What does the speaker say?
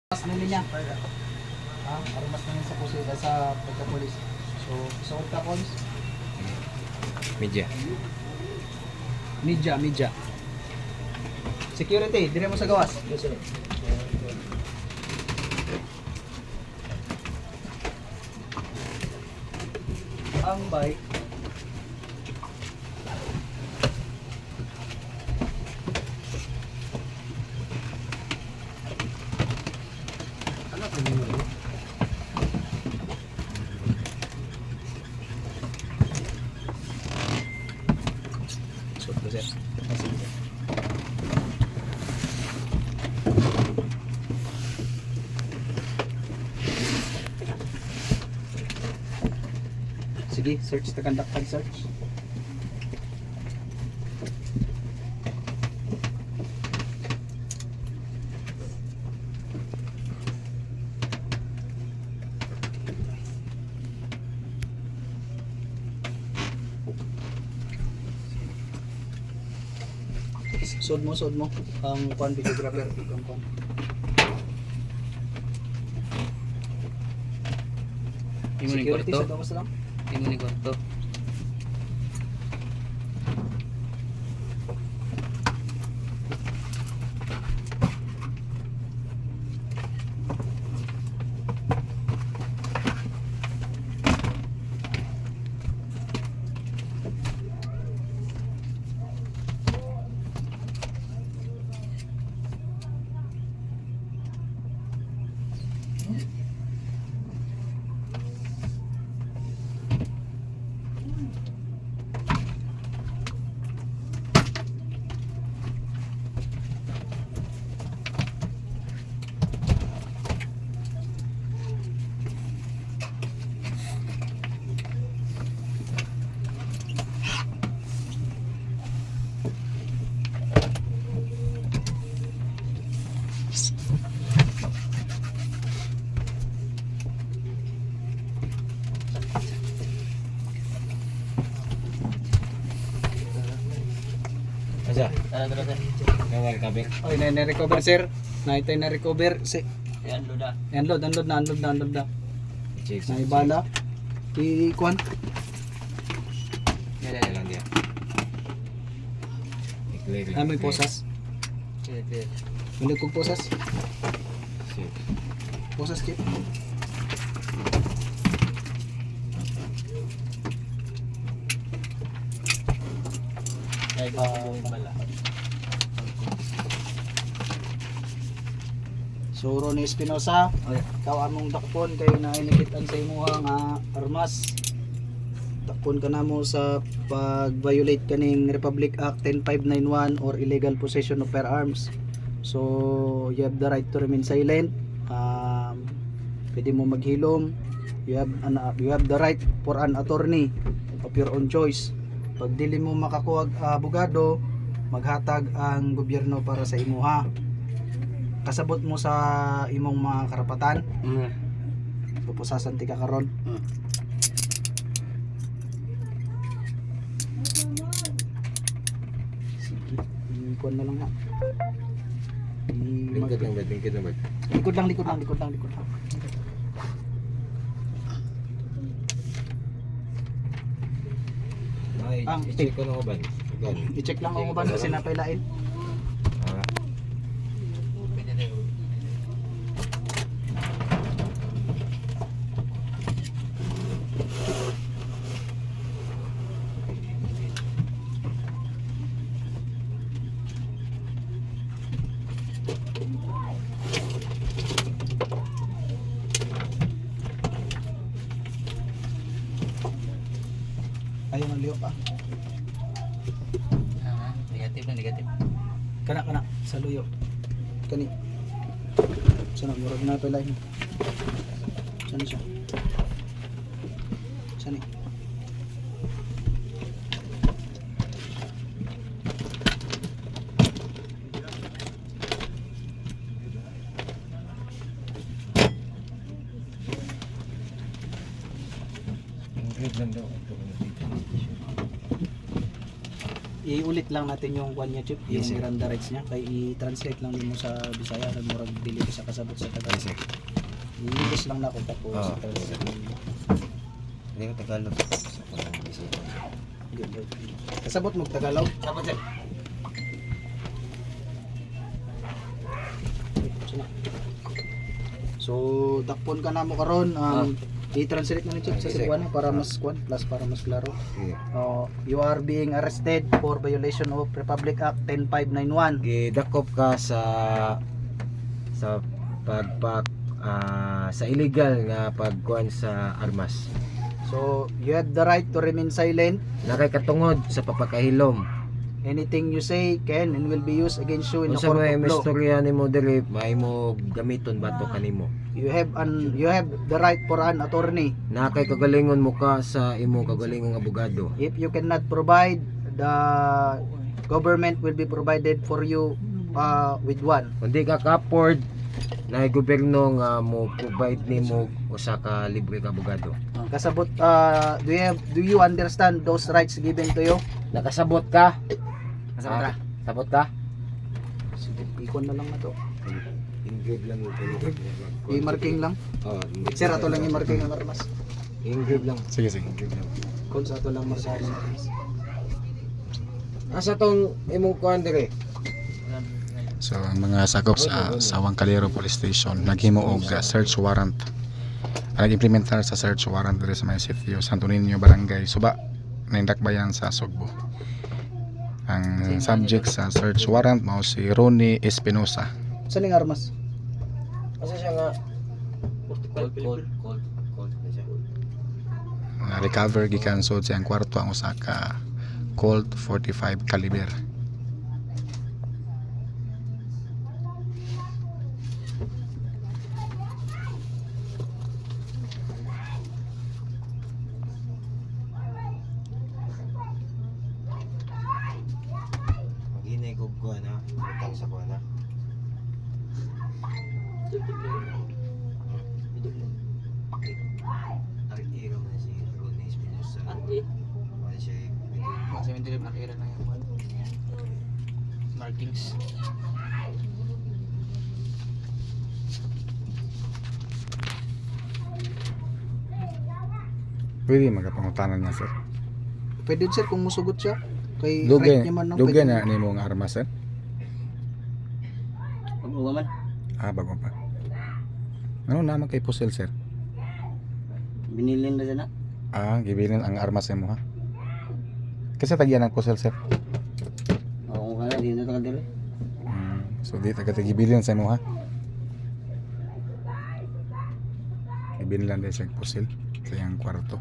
Armas na niya. Ha? Armas na niya sa pusil, sa pagka-police. So, suot ka, Cons. Media. Media, media. Security, dire mo sa gawas. Yes, sir. Ang bike. Ano ka nyo? Suot ko, sir. Ah, sige, sir. Sige, search the conduct tag search. Suod mo, suod mo. Ang kwan videographer, ang kwan. Imo ni Security kwarto. sa gawas lang. Imo ni kwarto. Asa? Tara, tara, tara. Nawal kabe. Oy, na na-recover, sir. Naitay na-recover. Si Ayan, loda. Unload, unload na, unload na, unload na. I-check. Naibala. I-kwan. Yan, yan, Yan lang diya. I-clear lang. Ah, may posas. Clear, clear. Mulig kong posas. Sige. Posas, Chip. Ay, buong bala. Suro ni Espinosa, Okay. ikaw among dakpon kay nainikitan sa imuha nga armas. Dakpon ka namo sa pag-violate kaning Republic Act 10591 or illegal possession of firearms. So, you have the right to remain silent. Pwede mo maghilom. You have the right for an attorney of your own choice. Pag dili mo makakuha og abogado, maghatag ang gobyerno para sa imuha. Kasabot mo sa imong mga karapatan. Pupusasan ti ka karon. Sige, ikuan na lang na. Lingkod lang ba? Lingkod lang ba? Likod lang, likod lang, likod lang, likod lang. Ay, Ang i-check ko na ko ba? Ikaw. I-check lang ako ba kasi napailain. Ah. Pwede na yun. Ayun ang liyo pa. Ah, negative na, negative. Kana kana sa luyo. Kani. Sana murag na pailain. Sana siya. Sana. Lingkod lang daw. Ito ko nakita. Iulit lang natin yung kwan niya, Chief, yung Yes, sir. Miranda rights niya. Kay i-translate lang nimo sa Bisaya aron murag dili ko sa kasabot sa Yes, Tagalog. sir. I-English lang nako tapos Ah. i-translate nimo. Hindi ko Tagalog. Sa kuan Bisaya. Good, good. Kasabot mo Tagalog? Sabot, sir. Sana. So, dakpon ka na mo karon. I-translate na ni Chief sa Sige, sir. Cebuano para mas kwan, plus para mas klaro. Sige. Oh, you are being arrested for violation of Republic Act 10591. Gidakop ka sa sa pagpak sa illegal nga pagkuan sa armas. So, you have the right to remain silent. Nakay katungod sa papakahilom. Anything you say can and will be used against you in the Unsa court may of law. istorya nimo diri, mahimo gamiton bato kanimo. You have the right for an attorney. Nakay kagalingon mo ka sa imo kagalingong abogado. If you cannot provide, the government will be provided for you with one. Kung di ka ka-afford, na gobyerno nga mo provide nimo usa ka libre ka abogado. Kasabot, do you understand those rights given to you? Nakasabot ka? Kasabot ra. Sabot ka? Sige, ikon na lang na to. Engrave lang yung I-marking lang. Oh, Sir, ato lang i-marking ang armas. Engrave lang. Sige, sige. Engrave lang. Kung sa ato lang marking ang armas. Asa tong imong kuan dire? So ang mga sakop sa Sawang Calero Police Station naghimo og search warrant. Nag-implementar sa search warrant diri sa may sitio Santo Niño, Barangay Suba, Nindakbayan sa Sugbo. Ang subject sa search warrant mao si Ronnie Espinosa. Saan yung armas? Asa siya nga? Cold, cold, cold, cold. Ano siya? Na-recover gikan sud sa iyang kwarto ang usa ka Colt 45 caliber. Maghinay ko kuan ha. Butang sa kuan ha. RA ka man si Ronnie Espinosa. RA? Wala siya Kasi hindi rin nakira na yung one. Markings. Pwede magapangutanan niya, sir. Pwede sir kung musugot siya. Kay right Dugay, niya man no, dugay pwede. na nimo ang armas, sir. Pag-uwa man. Ah, bago pa. Ano naman kay pusil, sir? Binilin na siya na. Ah, gibilin ang armas nimo ha. Kasi tagyan ang pusil, sir. Oo nga, di na tagal diri. So di taga tagibilin sa imo ha. Gibilin lang din siya ang pusil sa iyang kwarto.